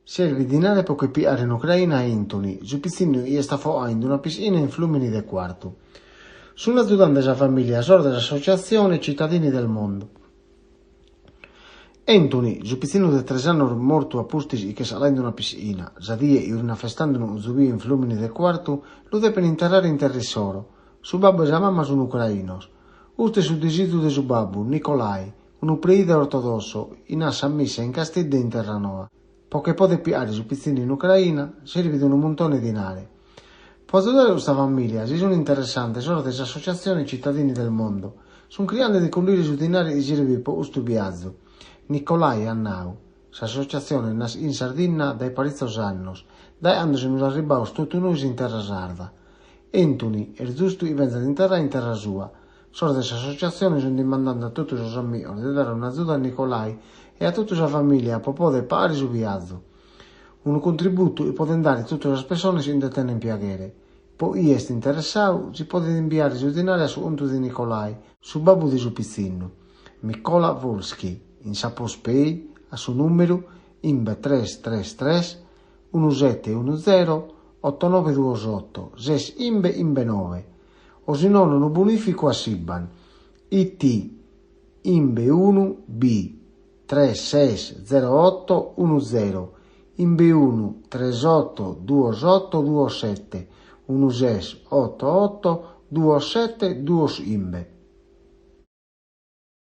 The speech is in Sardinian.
Serbit dinare pro che pihare in Ucraina a Anthony, su pitzinnu chi est afohau in una pischina in Flùmini de Cuartu. Sunt azudande sa famìlia sos de s'assotziatzione Cittadini del Mondo. Anthony, su pitzinnu de tres annos mortu a pustis chi ch'est halau in una pischina, sa die chi furint afestande unu zubiu in Flùmini de Cuartu, lu depent interrare in terra issoro. Su babbu e sa mama sunt ucrainos. Custu est su disizu de su babbu, Nikolai, unu preìderu ortodosso, chi nat sa missa in Casteddu e in Terranoa. Po che poder pihare su pitzinnu in Ucraina serbit unu muntone 'e dinare. Po azudare custa famìlia si sunt interessande sos de s'associatzione Cittadini del Mondo. Sunt crihande de collire su dinare chi serbit po custu biazu. Nikolai at nau, S'associatzione naschit in Sardinna dae paritzos annos, dae cando semus arribaos totu nois in terra sarda. Anthony est zustu chi benzat interrau in terra sua. Sos de s'associatzione sunt dimandande a totu sos amicos de dare un'azudu a Nicolai e a totu sa famìlia po poder pahare su biazu. Unu contributu chi podent dare totu sas pessones chi nde tenent piaghere. Po chie est interessau si podet imbiare su dinare a su contu de Nicolai, su babbu de su pitzinnu, Mykola Volsky, in sa Postpay a su nùmeru imbe tres tres tres unu sete unu zero oto nobe duos oto ses imbe imbe nobe o si nono unu bonìficu a s'IBAN IT imbe unu B tres ses zero oto unu zero imbe unu tres oto duos oto duos sete unu ses oto oto duos sete duos imbe.